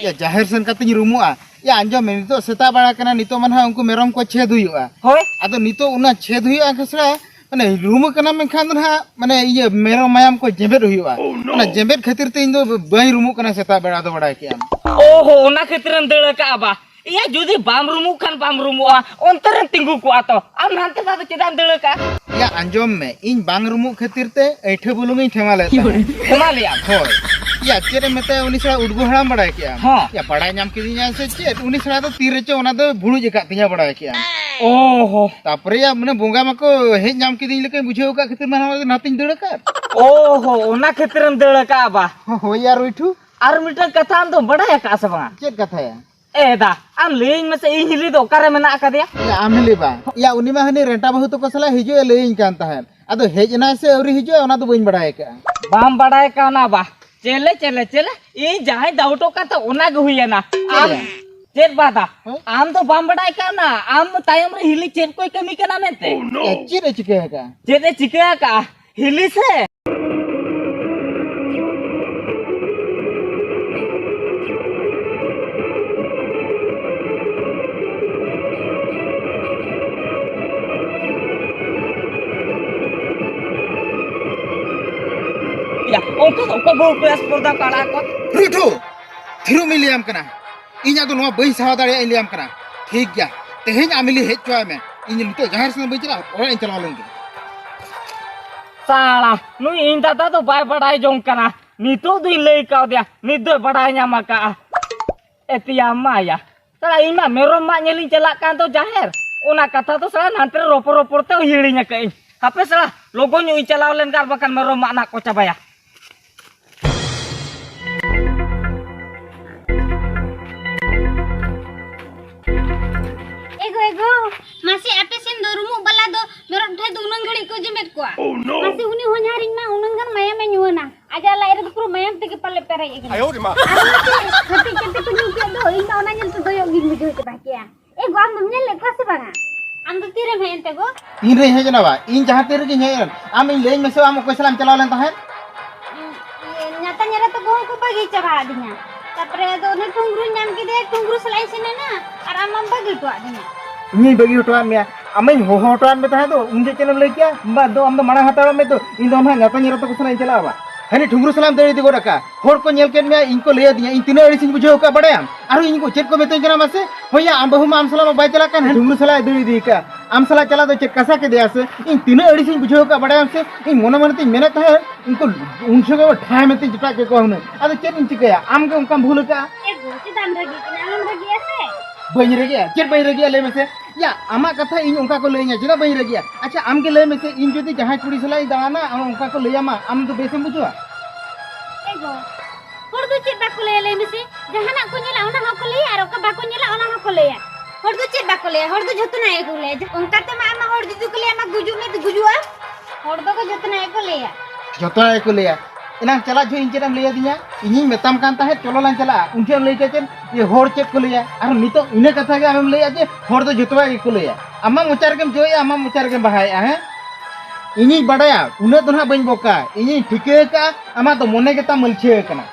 ᱭᱟ, ᱡᱟᱦᱮᱨ ᱥᱮᱱ ᱠᱟᱛᱮᱧ ᱨᱩᱢᱩᱜᱼᱟ? ᱭᱟ, ᱟᱸᱡᱚᱢ ᱢᱮ, ᱱᱤᱛᱚᱜ ᱥᱮᱛᱟᱜ ᱵᱮᱲᱟ ᱠᱟᱱᱟ, ᱱᱤᱛᱚᱜ ᱢᱟ ᱱᱟᱦᱟᱜ ᱩᱱᱠᱩ ᱢᱮᱨᱚᱢ ᱠᱚ ᱪᱷᱮᱫ ᱦᱩᱭᱩᱜᱼᱟ᱾ ᱦᱳᱭ᱾ ᱟᱫᱚ ᱱᱤᱛᱚᱜ ᱚᱱᱟ ᱪᱷᱮᱫ ᱦᱩᱭᱩᱜᱼᱟ ᱠᱷᱟᱥᱲᱟ, ᱢᱟᱱᱮ ᱨᱩᱢᱩᱜ ᱠᱟᱱᱟ ᱢᱮᱱᱠᱷᱟᱱ ᱫᱚ ᱱᱟᱦᱟᱜ, ᱢᱟᱱᱮ ᱤᱭᱟᱹ ᱢᱮᱨᱚᱢ ᱢᱟᱭᱟᱢ ᱠᱚ ᱡᱮᱵᱮᱫ ᱦᱩᱭᱩᱜᱼᱟ᱾ ᱚᱱᱟ ᱡᱮᱵᱮᱫ ᱠᱷᱟᱹᱛᱤᱨ ᱛᱮ ᱤᱧ ᱫᱚ ᱵᱟᱹᱧ ᱨᱩᱢᱩᱜ ᱠᱟᱱᱟ ᱥᱮᱛᱟᱜ ᱵᱮᱲᱟ ᱫᱚ, ᱵᱟᱲᱟᱭ ᱠᱮᱜᱼᱟᱢ᱾ ᱳᱦᱳ, ᱚᱱᱟ ᱠᱷᱟᱹᱛᱤᱨᱮᱢ ᱫᱟᱹᱲ ᱟᱠᱟᱜᱼᱟ ᱵᱟ? ᱮᱭᱟ, ᱡᱩᱫᱤ ᱵᱟᱢ ᱨᱩᱢᱩᱜ ᱠᱷᱟᱱ ᱵᱟᱢ ᱨᱩᱢᱩᱜᱼᱟ, ᱚᱱᱛᱮ ᱨᱮᱢ ᱛᱤᱸᱜᱩ ᱠᱚᱜᱼᱟ ᱛᱚ᱾ ᱟᱢ ᱦᱟᱱᱛᱮ ᱫᱚ ᱟᱫᱚ ᱪᱮᱫᱟᱜ ᱮᱢ ᱫᱟᱹᱲ ᱟᱠᱟᱜᱼᱟ? ᱮᱭᱟ, ᱟᱸᱡᱚᱢ ᱢᱮ, ᱤᱧ ᱵᱟᱝ ᱨᱩᱢᱩᱜ ᱠᱷᱟᱹᱛᱤᱨ ᱛᱮ ᱟᱹᱭᱴᱷᱟᱹ ᱵᱩᱞᱩᱝ ᱤᱧ ᱴᱷᱮᱢᱟ ᱞᱮᱫ ᱛᱟᱦᱮᱸᱫ᱾ ᱴᱷᱮᱢᱟ ᱞᱮᱭᱟᱢ? ᱦᱳᱭ᱾ ᱮᱭᱟ, ᱪᱮᱫ ᱮᱢ ᱢᱮᱛᱟᱭᱟ, ᱩᱱᱤ ᱥᱟᱞᱟᱜ ᱩᱰᱜᱩ ᱦᱟᱲᱟᱢ, ᱵᱟᱲᱟᱭ ᱠᱮᱜᱼᱟᱢ? ᱦᱚᱸ᱾ ᱮᱭᱟ, ᱵᱟᱲᱟᱭ ᱧᱟᱢ ᱠᱤᱫᱤᱧᱟᱭ ᱥᱮ ᱪᱮᱫ, ᱩᱱᱤ ᱥᱟᱞᱟᱜ ᱫᱚ ᱛᱤ ᱨᱮᱪᱚ ᱚᱱᱟ ᱫᱚ ᱵᱷᱩᱲᱩᱡ ᱟᱠᱟᱫ ᱛᱤᱧᱟ, ᱵᱟᱲᱟᱭ ᱠᱮᱜᱼᱟᱢ᱾ ᱳᱦᱳ᱾ ᱛᱟᱯᱚᱨᱮ ᱭᱟ, ᱢᱟᱱᱮ ᱵᱚᱸᱜᱟ ᱢᱟᱠᱚ ᱦᱮᱡ ᱧᱟᱢ ᱠᱤᱫᱤᱧ ᱞᱮᱠᱟᱧ ᱵᱩᱡᱷᱟᱹᱣ ᱟᱠᱟᱫ ᱠᱷᱟᱹᱛᱤᱨ ᱢᱟ ᱱᱚᱣᱟ ᱱᱟᱛᱮᱧ ᱫᱟᱹᱲ ᱟᱠᱟᱫ᱾ ᱳᱦᱳ, ᱚᱱᱟ ᱠᱷᱟᱹᱛᱤᱨᱮᱢ ᱫᱟᱹᱲ ᱟᱠᱟᱫᱼᱟ ᱵᱟ? ᱦᱳᱭ ᱭᱟ ᱨᱩᱭᱴᱷᱩ᱾ ᱟᱨ ᱢᱤᱫᱴᱟᱝ ᱠᱟᱛᱷᱟ ᱟᱢ ᱫᱚᱢ ᱵᱟᱲᱟᱭ ᱟᱠᱟᱫᱼᱟ ᱥᱮ ᱵᱟᱝᱟ? ᱪᱮᱫ ᱠᱟᱛᱷᱟ ᱭᱟ? ᱮ ᱫᱟ, ᱟᱢ ᱞᱟᱹᱭᱟᱹᱧ ᱢᱮᱥᱮ, ᱤᱧ ᱦᱤᱞᱤ ᱫᱚ ᱚᱠᱟᱨᱮ ᱢᱮᱱᱟᱜ ᱟᱠᱟᱫᱮᱭᱟ? ᱭᱟ, ᱟᱢ ᱦᱤᱞᱤ ᱵᱟ? ᱭᱟ, ᱩᱱᱤ ᱢᱟ ᱦᱟᱹᱱᱤ ᱨᱮᱱᱴᱟ ᱵᱟᱹᱦᱩ ᱛᱟᱠᱚ ᱥᱟᱞᱟᱜ ᱦᱤᱡᱩᱜ ᱮ ᱞᱟᱹᱭᱟᱹᱧ ᱠᱟᱱ ᱛᱟᱦᱮᱸᱫ᱾ ᱟᱫᱚ ᱦᱮᱡ ᱮᱱᱟᱭ ᱥᱮ ᱟᱹᱣᱨᱤ ᱦᱤᱡᱩᱜᱼᱟ, ᱚᱱᱟ ᱫᱚ ᱵᱟᱹᱧ ᱵᱟᱲᱟᱭ ᱟᱠᱟᱫᱼᱟ᱾ ᱵᱟᱢ ᱵᱟᱲᱟᱭ ᱠᱟᱣᱱᱟ ᱵᱟ? ᱪᱮᱞᱮ, ᱪᱮᱞᱮ, ᱪᱮᱞᱮ? ᱤᱧ ᱡᱟᱦᱟᱸᱭ ᱰᱟᱣᱩᱴᱚᱜ ᱠᱟᱱ ᱛᱟᱦᱮᱸ, ᱚᱱᱟ ᱜᱮ ᱦᱩᱭᱮᱱᱟ᱾ ᱟᱢ ᱪᱮᱫ ᱭᱟ? ᱪᱮᱫ ᱵᱟ ᱫᱟ? ᱦᱮᱸ? ᱟᱢ ᱫᱚ ᱵᱟᱢ ᱵᱟᱲᱟᱭ ᱠᱟᱣᱱᱟ? ᱟᱢ ᱛᱟᱭᱚᱢ ᱨᱮ ᱦᱤᱞᱤ ᱪᱮᱫ ᱠᱚᱭ ᱠᱟᱹᱢᱤ ᱠᱟᱱᱟ ᱢᱮᱱᱛᱮ? ᱭᱟ, ᱪᱮᱫ ᱮ ᱪᱤᱠᱟᱹ ᱟᱠᱟᱫᱼᱟ? ᱪᱮᱫ ᱮ ᱪᱤᱠᱟᱹ ᱟᱠᱟᱫᱼᱟ? ᱦᱤᱞᱤ ᱥᱮ? ᱭᱟ, ᱚᱱᱠᱟ ᱫᱚ ᱚᱠᱚᱭ ᱵᱟᱹᱦᱩ ᱠᱚ ᱟᱥᱯᱚᱨᱫᱟ ᱠᱚ ᱟᱲᱟᱜ ᱠᱚᱣᱟ? ᱨᱩᱴᱷᱩ! ᱛᱷᱤᱨᱚᱜ ᱢᱮ, ᱞᱟᱹᱭᱟᱢ ᱠᱟᱱᱟ᱾ ᱤᱧ ᱟᱫᱚ ᱱᱚᱣᱟ ᱵᱟᱹᱧ ᱥᱟᱦᱟᱣ ᱫᱟᱲᱮᱭᱟᱜᱼᱟ, ᱤᱧ ᱞᱟᱹᱭᱟᱢ ᱠᱟᱱᱟ᱾ ᱴᱷᱤᱠ ᱜᱮᱭᱟ, ᱛᱮᱦᱮᱧ ᱟᱢ ᱦᱤᱞᱤ ᱦᱮᱡ ᱦᱚᱪᱚᱣᱟᱭ ᱢᱮ᱾ ᱤᱧ ᱱᱤᱛᱚᱜ ᱡᱟᱦᱮᱨ ᱥᱮᱱ ᱵᱟᱹᱧ ᱪᱟᱞᱟᱜᱼᱟ, ᱚᱲᱟᱜ ᱤᱧ ᱪᱟᱞᱟᱣ ᱞᱮᱱ ᱜᱮ᱾ ᱥᱟᱲᱟ, ᱱᱩᱭ ᱤᱧ ᱫᱟᱫᱟ ᱫᱚ ᱵᱟᱭ ᱵᱟᱲᱟᱭ ᱡᱚᱝ ᱠᱟᱱᱟ᱾ ᱱᱤᱛᱚᱜ ᱫᱚᱧ ᱞᱟᱹᱭ ᱠᱟᱣᱫᱮᱭᱟ, ᱱᱤᱛ ᱫᱚᱭ ᱵᱟᱲᱟᱭ ᱧᱟᱢ ᱟᱠᱟᱜᱼᱟ᱾ ᱮᱛᱤᱭᱟ ᱢᱟᱭᱟ᱾ ᱥᱟᱲᱟ, ᱤᱧ ᱢᱟ ᱢᱮᱨᱚᱢ ᱢᱟᱜ ᱧᱮᱞᱤᱧ ᱪᱟᱞᱟᱜ ᱠᱟᱱ ᱫᱚ ᱡᱟᱦᱮᱨ᱾ ᱚᱱᱟ ᱠᱟᱛᱷᱟ ᱫᱚ ᱥᱟᱲᱟ ᱱᱟᱱᱛᱮ ᱨᱮ ᱨᱚᱯᱚᱲ ᱨᱚᱯᱚᱲ ᱛᱮ ᱦᱤᱲᱤᱧ ᱟᱠᱟᱫ ᱟᱹᱧ᱾ ᱦᱟᱯᱮ ᱥᱟᱲᱟ, ᱞᱚᱜᱚᱱ ᱧᱚᱜ ᱤᱧ ᱪᱟᱞᱟᱣ ᱞᱮᱱ ᱜᱮ, ᱟᱨ ᱵᱟᱠᱷᱟᱱ ᱢᱮᱨᱚᱢ ᱢᱟᱜ ᱱᱟᱜ ᱠᱚ ᱪᱟᱵᱟᱭᱟ᱾ ᱮᱜᱳ, ᱮᱜᱳ, ᱢᱟᱥᱮ ᱟᱯᱮ ᱥᱮᱱ ᱫᱚ ᱨᱩᱢᱩᱜ ᱵᱟᱞᱟ ᱫᱚ ᱢᱮᱨᱚᱢ ᱴᱷᱮᱱ ᱫᱚ ᱩᱱᱟᱹᱝ ᱜᱷᱟᱹᱲᱤᱡ ᱠᱚ ᱡᱚᱢᱮᱫ ᱠᱚᱣᱟ᱾ ᱢᱟᱥᱮ ᱩᱱᱤ ᱦᱚᱧᱦᱟᱨᱤᱧ ᱢᱟ ᱩᱱᱟᱹᱝ ᱜᱟᱱ ᱢᱟᱭᱟᱢᱮ ᱧᱩᱣᱟᱱᱟ᱾ ᱟᱡᱟᱜ ᱞᱟᱡ ᱨᱮᱫᱚ ᱯᱩᱨᱟᱹ ᱢᱟᱭᱟᱢ ᱛᱮᱜᱮ ᱯᱟᱞᱮ ᱯᱮᱨᱮᱡ ᱟᱠᱟᱱᱟ᱾ ᱟᱭᱳ ᱨᱮ ᱢᱟ᱾ ᱟᱨ ᱚᱱᱟ ᱪᱮᱫ ᱠᱷᱟᱹᱴᱤ ᱠᱷᱟᱹᱴᱤ ᱠᱚ ᱧᱩ ᱠᱮᱫ ᱫᱚ, ᱤᱧ ᱢᱟ ᱚᱱᱟ ᱧᱮᱞ ᱛᱮ ᱫᱚᱭᱚᱜ ᱜᱤᱧ ᱵᱩᱡᱷᱟᱹᱣ ᱠᱮᱫᱟ ᱠᱮᱭᱟ᱾ ᱮ ᱜᱚ, ᱟᱢ ᱫᱚᱢ ᱧᱮᱞ ᱞᱮᱫ ᱠᱚᱣᱟ ᱥᱮ ᱵᱟᱝᱟ? ᱟᱢ ᱫᱚ ᱛᱤᱨᱮᱢ ᱦᱮᱡ ᱮᱱ ᱛᱮ ᱜᱚ? ᱛᱤᱱ ᱨᱮᱧ ᱦᱮᱡ ᱮᱱᱟ ᱵᱟ? ᱤᱧ ᱡᱟᱦᱟᱸ ᱛᱤᱱ ᱨᱮᱜᱤᱧ ᱦᱮᱡ ᱮᱱ, ᱟᱢ ᱤᱧ ᱞᱟᱹᱭᱟᱹᱧ ᱢᱮᱥᱮ, ᱟᱢ ᱚᱠᱚᱭ ᱥᱟᱞᱟᱜ ᱮᱢ ᱪᱟᱞᱟᱣ ᱞᱮᱱ ᱛᱟᱦᱮᱸᱫ? ᱤᱭᱟᱹ, ᱧᱟᱛᱟ ᱧᱮᱞ ᱛᱮ ᱜᱚ ᱠᱚ ᱵᱟᱹᱜᱤ ᱪᱟᱵᱟ ᱟᱹᱫᱤᱧᱟ᱾ ᱛᱟᱯᱚᱨᱮ ᱟᱫᱚ ᱚᱱᱮ ᱴᱩᱝᱜᱨᱩᱧ ᱧᱟᱢ ᱠᱮᱫᱮᱭᱟ, ᱴᱩᱝᱜᱨᱩ ᱥᱟᱞᱟᱜ ᱤᱧ ᱥᱮᱱ ᱮᱱᱟ ᱟᱨ ᱟᱢ ᱢᱟᱢ ᱵᱟᱹᱜᱤ ᱦᱚᱴᱚ ᱟᱹᱫᱤᱧᱟ᱾ ᱤᱧᱤᱧ ᱵᱟᱹᱜᱤ ᱦᱚᱴᱚ ᱟᱫ ᱢᱮᱭᱟ? ᱟᱢᱤᱧ ᱦᱚᱦᱚ ᱦᱚᱴᱚᱣᱟᱫ ᱢᱮ ᱛᱟᱦᱮᱸᱫ ᱫᱚ, ᱩᱱ ᱡᱚᱦᱚᱜ ᱪᱮᱫ ᱮᱢ ᱞᱟᱹᱭ ᱠᱮᱭᱟ? ᱵᱟ ᱫᱚ, ᱟᱢ ᱫᱚ ᱢᱟᱲᱟᱝ ᱦᱟᱛᱟᱲᱚᱜ ᱢᱮ ᱛᱚ, ᱤᱧ ᱫᱚ ᱚᱱᱟ ᱧᱟᱛᱟ ᱧᱮᱞ ᱛᱟᱠᱚ ᱥᱟᱞᱟᱜ ᱤᱧ ᱪᱟᱞᱟᱜᱼᱟ ᱵᱟ᱾ ᱦᱟᱹᱱᱤ ᱴᱷᱩᱝᱨᱩ ᱥᱟᱞᱟᱜ ᱮᱢ ᱫᱟᱹᱲ ᱤᱫᱤ ᱜᱚᱫ ᱟᱠᱟᱫ, ᱦᱚᱲ ᱠᱚ ᱧᱮᱞ ᱠᱮᱫ ᱢᱮᱭᱟ, ᱤᱧ ᱠᱚ ᱞᱟᱹᱭ ᱟᱹᱫᱤᱧᱟ, ᱤᱧ ᱛᱤᱱᱟᱹᱜ ᱟᱹᱲᱤᱥᱤᱧ ᱵᱩᱡᱷᱟᱹᱣ ᱟᱠᱟᱫ ᱵᱟᱰᱟᱭᱟᱢ? ᱟᱨᱦᱚᱸ ᱤᱧ ᱠᱚ ᱪᱮᱫ ᱠᱚ ᱢᱮᱛᱟᱹᱧ ᱠᱟᱱᱟ ᱢᱟᱥᱮ? ᱦᱳᱭ ᱭᱟ, ᱟᱢ ᱵᱟᱹᱦᱩ ᱢᱟ ᱟᱢ ᱥᱟᱞᱟᱜ ᱢᱟ ᱵᱟᱭ ᱪᱟᱞᱟᱜ ᱠᱟᱱ, ᱦᱟᱹᱱᱤ ᱴᱷᱩᱝᱨᱩ ᱥᱟᱞᱟᱜ ᱮ ᱫᱟᱹᱲ ᱤᱫᱤ ᱟᱠᱟᱫ, ᱟᱢ ᱥᱟᱞᱟᱜ ᱪᱟᱞᱟᱜ ᱫᱚ ᱪᱮᱫ ᱠᱟᱥᱟ ᱠᱮᱫᱮᱭᱟ ᱥᱮ? ᱤᱧ ᱛᱤᱱᱟᱹᱜ ᱟᱹᱲᱤᱥᱤᱧ ᱵᱩᱡᱷᱟᱹᱣ ᱟᱠᱟᱫ ᱵᱟᱰᱟᱭᱟᱢ ᱥᱮ? ᱤᱧ ᱢᱚᱱᱮ ᱢᱚᱱᱮ ᱛᱤᱧ ᱢᱮᱱᱮᱫ ᱛᱟᱦᱮᱸᱫ, ᱩᱱᱠᱩ ᱩᱱ ᱥᱚᱢᱚᱭ ᱴᱷᱟᱭ ᱢᱮᱱᱛᱮᱧ ᱪᱮᱴᱟᱜ ᱠᱮᱠᱚᱣᱟ ᱦᱩᱱᱟᱹᱝ᱾ ᱟᱫᱚ ᱪᱮᱫ ᱤᱧ ᱪᱤᱠᱟᱹᱭᱟ? ᱟᱢ ᱜᱮ ᱚᱱᱠᱟᱢ ᱵᱷᱩᱞ ᱟᱠᱟᱫᱼᱟ᱾ ᱮ ᱜᱳ, ᱪᱮᱫᱟᱜ ᱮᱢ ᱨᱟᱹᱜᱤᱜ ᱠᱟᱱᱟ? ᱟᱞᱚᱢ ᱨᱟᱹᱜᱤᱜᱼᱟ ᱥᱮ᱾ ᱵᱟᱹᱧ ᱨᱟᱹᱜᱤᱜᱼᱟ᱾ ᱪᱮᱫ ᱵᱟᱹᱧ ᱨᱟᱹᱜᱤᱜᱼᱟ ᱞᱟᱹᱭ ᱢᱮᱥᱮ? ᱭᱟ, ᱟᱢᱟᱜ ᱠᱟᱛᱷᱟ ᱤᱧ ᱚᱱᱠᱟ ᱠᱚ ᱞᱟᱹᱭᱟᱹᱧᱟ, ᱪᱮᱫᱟᱜ ᱵᱟᱹᱧ ᱨᱟᱹᱜᱤᱜᱼᱟ? ᱟᱪᱪᱷᱟ, ᱟᱢ ᱜᱮ ᱞᱟᱹᱭ ᱢᱮᱥᱮ, ᱤᱧ ᱡᱩᱫᱤ ᱡᱟᱦᱟᱸᱭ ᱠᱩᱲᱤ ᱥᱟᱞᱟᱜ ᱤᱧ ᱫᱟᱬᱟᱱᱟ, ᱟᱢ ᱚᱱᱠᱟ ᱠᱚ ᱞᱟᱹᱭᱟᱢᱟ, ᱟᱢ ᱫᱚ ᱵᱮᱥᱮᱢ ᱵᱩᱡᱷᱟᱹᱣᱟ? ᱮ ᱜᱳ, ᱦᱚᱲ ᱫᱚ ᱪᱮᱫ ᱵᱟᱠᱚ ᱞᱟᱹᱭᱟ ᱞᱟᱹᱭ ᱢᱮᱥᱮ? ᱡᱟᱦᱟᱱᱟᱜ ᱠᱚ ᱧᱮᱞᱟ ᱚᱱᱟ ᱦᱚᱸᱠᱚ ᱞᱟᱹᱭᱟ, ᱟᱨ ᱚᱠᱟ ᱵᱟᱠᱚ ᱧᱮᱞᱟ ᱚᱱᱟ ᱦᱚᱸᱠᱚ ᱞᱟᱹᱭᱟ᱾ ᱦᱚᱲ ᱫᱚ ᱪᱮᱫ ᱵᱟᱠᱚ ᱞᱟᱹᱭᱟ? ᱦᱚᱲ ᱫᱚ ᱡᱷᱚᱛᱚᱱᱟᱜ ᱜᱮᱠᱚ ᱞᱟᱹᱭᱟ᱾ ᱚᱱᱠᱟ ᱛᱮᱢᱟ ᱟᱢ ᱢᱟ ᱦᱚᱲ ᱡᱩᱫᱤ ᱠᱚ ᱞᱟᱹᱭᱟ, ᱟᱢ ᱢᱟ ᱜᱩᱡᱩᱜ ᱢᱮ, ᱛᱚ ᱜᱩᱡᱩᱜᱼᱟ᱾ ᱦᱚᱲ ᱫᱚᱠᱚ ᱡᱷᱚᱛᱚᱱᱟᱜ ᱜᱮᱠᱚ ᱞᱟᱹᱭᱟ᱾ ᱡᱷᱚᱛᱚᱱᱟᱜ ᱜᱮᱠᱚ ᱞᱟᱹᱭᱟ᱾ ᱮᱱᱟᱝ ᱪᱟᱞᱟᱜ ᱡᱚᱦᱚᱜ ᱤᱧ ᱪᱮᱫ ᱮᱢ ᱞᱟᱹᱭ ᱟᱹᱫᱤᱧᱟ? ᱤᱧᱤᱧ ᱢᱮᱛᱟᱢ ᱠᱟᱱ ᱛᱟᱦᱮᱸᱫ, ᱪᱚᱞᱚ ᱞᱟᱝ ᱪᱟᱞᱟᱜᱼᱟ᱾ ᱩᱱ ᱡᱚᱦᱚᱜ ᱮᱢ ᱞᱟᱹᱭ ᱠᱮᱫ ᱪᱮᱫ, ᱡᱮ ᱦᱚᱲ ᱪᱮᱫ ᱠᱚ ᱞᱟᱹᱭᱟ? ᱟᱨ ᱱᱤᱛᱚᱜ ᱤᱱᱟᱹ ᱠᱟᱛᱷᱟ ᱜᱮ ᱟᱢᱮᱢ ᱞᱟᱹᱭᱟ ᱡᱮ ᱦᱚᱲ ᱫᱚ ᱡᱷᱚᱛᱚᱣᱟᱜ ᱜᱮᱠᱚ ᱞᱟᱹᱭᱟ᱾ ᱟᱢᱟᱜ ᱢᱚᱪᱟ ᱨᱮᱜᱮᱢ ᱡᱚᱭᱮᱜᱼᱟ, ᱟᱢᱟᱜ ᱢᱚᱪᱟ ᱨᱮᱜᱮᱢ ᱵᱟᱦᱟᱭᱮᱜᱼᱟ, ᱦᱮᱸ? ᱤᱧᱤᱧ ᱵᱟᱰᱟᱭᱟ, ᱩᱱᱟᱹᱜ ᱫᱚ ᱱᱟᱦᱟᱜ ᱵᱟᱹᱧ ᱵᱚᱠᱟ᱾ ᱤᱧᱤᱧ ᱴᱷᱤᱠᱟᱹ ᱟᱠᱟᱫᱼᱟ, ᱟᱢᱟᱜ ᱫᱚ ᱢᱚᱱᱮ ᱜᱮᱛᱟᱢ ᱢᱟᱹᱞᱪᱷᱟᱹ ᱟᱠᱟᱱᱟ᱾